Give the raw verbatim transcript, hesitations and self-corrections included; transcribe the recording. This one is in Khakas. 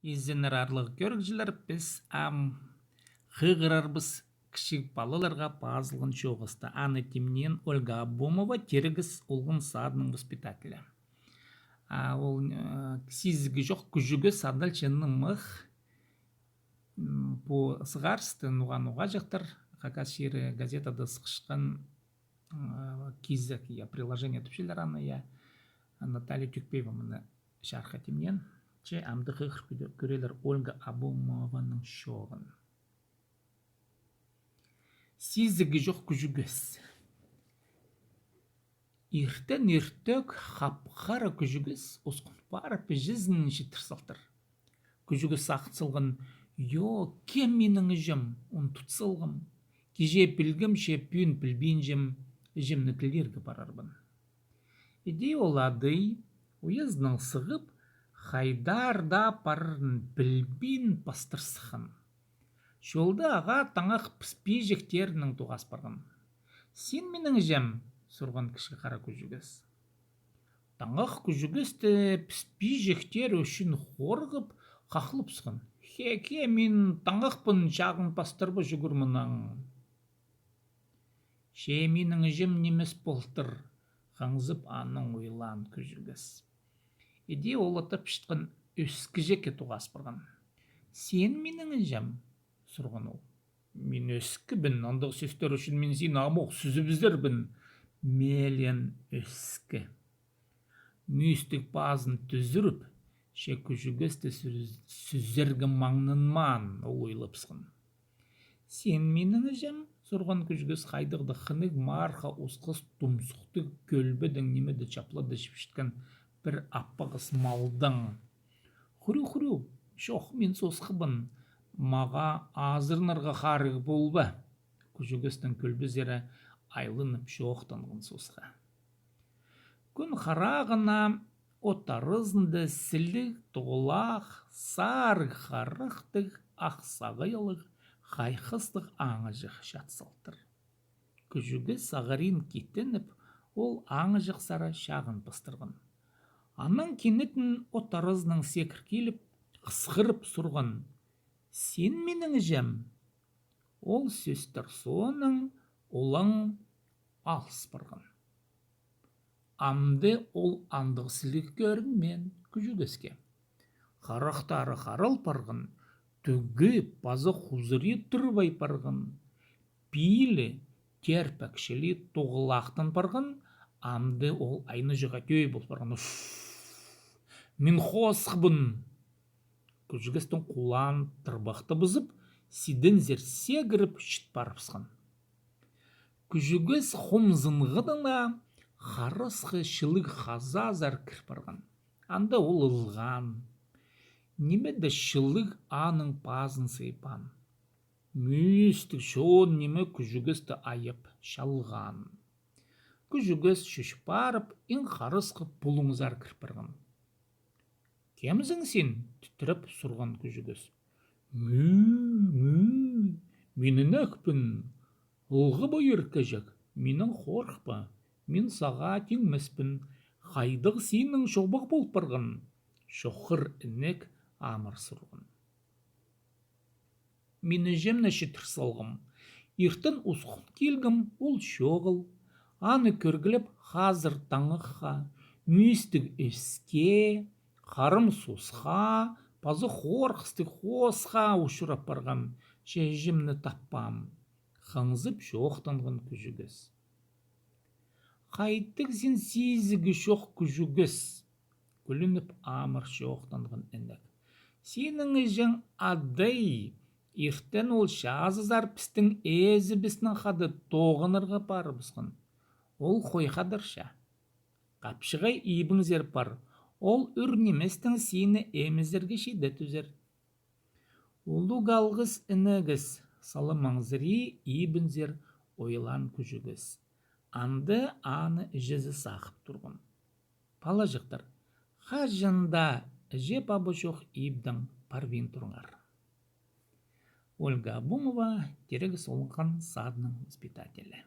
Изеннер, аарлығ кӧрігҷілер, піс ам хығырарбыс кічіг палаларға пазылған чоғысты. Аны тимнеен Ольга Абумова, Тирегес олған садының воспитателі. А ол, э, «Сизігі чох кӱжӱгес» адалча нымах. М, пу сығарысты ноға-ноға чахтар, хакас чирі газетада сыхчатхан, м, кизек, я, приложение тіпчелер аны, я. Наталья Тюкпеева мыны чарыхха тимнеен. Че амды хығыр кӧ-, кӧрелер Ольга Абумованың чооғын. «Сизігі чох кӱжӱгес». Иртен иртӧк хап-хара кӱжӱгес осхын парып, іҷезін читір салтыр. Кӱжӱгес сағын салған: «Йо, кем минің іҷем? Унтут салғам. Кичее пілгем, че пӱӱн пілбинчем, іҷемні тілирге парарбын». Іди ол адай, уязынаң сығып, хайдар даа парарын пілбин, пастыр сыххан. Чолда ағаа таңах піспиҷектерінең тоғас парған. «Син минің іҷем?» — сурған кічіг хара кӱжӱгес. Таңах кӱжӱгесті піспиҷектері ӱчӱн хорғап, хахлап сыххан: «Хе-хе, мин таңахпын, чағын пастырба чӱгӱр мынаң». «Че минің іҷем нимес полтыр», — хаңзып анаң ойлаан кӱжӱгес. Іди ол аттап чатхан ӧскіҷекке тоғас парған. «Син минің іҷем?» — сурған ол. «Мин ӧскібін, андағ сӧстер ӱчӱн мин сині амох сӱзібізербін». Мелеен ӧскі. Мӱӱстіг пазын тӱзіріп, че кӱжӱгесті сӱз-, сӱзерге маңнанмаан, ол ойлап сыххан. «Син минің іҷем?» — сурған кӱжӱгес хайдағ-да хынығ марха осхас тумсухтығ кӧлбедең ниме-де чаплада чіпчеткен пір аппағас малдаң. «Хурю, хурю, чох, мин сосхабын, мағаа азыранарға харығ полба». Кӱжӱгестің кӧлбезері айланып чоохтанған сосха. Кӱн харағына от аразында сіліг тоғылах, сарығ харахтығ, ах сағайалығ, хайхастығ аңыҷах чат салтыр. Кӱжӱгес сағырин китініп, ол аңыҷахсар чағын пастырған. Анаң кинетін от аразынаң секір киліп, хысхырып сурған: «Син минің іҷем?» Ол сӧстер соонаң олаң алыс парған. Амды ол андағ сіліг кӧрінмеен кӱжӱгеске. Харахтары харал парған, тӱгі паза хузырии турбай парған, пилі, терпекчілии тоғылахтан парған, амды ол айнаҷаға тӧӧй пол парған. «Уф! Мин хоосхабын!» Кӱжӱгестің хулаан тырбахтабызып, сидінзер сегіріп, чіт парыбысхан. Кӱжӱгес хомзынғанына харасхы чылығ хазазар кір парған. Анда ол ылған. Ниме-де чылығ аның пазын сыйпаан. Мӱӱстіг чоон ниме кӱжӱгесті айап чалған. Кӱжӱгес чӧч парып, иң харасхы пулуңзар кір парған. «Кемзің син?» — титреп сурған кӱжӱгес. «Мӱӱ, мӱӱ, мин інекпін, ылғабайыр кіҷек, минең хорыхпа, мин сағаа тиңмеспін, хайдағ синің чобағ пол парған?» Чохыр інек амыр сурған. «Мин іҷемні читір салғам. Иртен усхан килгем, ол чоғыл. Аны кӧргілеп, хазыр таңахха, мӱӱстіг ӧске, харым сосха, паза хорыхтығ хоосха учурап парғам, че іҷемні таппаам», — хаңзып чоохтанған кӱжӱгес. «Хайдағ син сизігі чох кӱжӱгес?» — кӱлініп, амыр чоохтанған інек. «Синің іҷең адай, иртен ол чазызар пістің ээзібіснең хада тоғынарға парыбысхан. Ол хой хадарча. Хапчығай ибіңзер пар, ол ӱр ниместең сині эмізерге чиде тӱзер». Улуғ алғыс, інегес, салымаңзар ибіңзер, ойлаан кӱжӱгес. Анда аны іҷезі сағып турған. Палаҷахтар, хаҷан даа іҷе-паба чох ибдең парбин турыңар. Ольга Абумова, Тирегес олған садының воспитателі.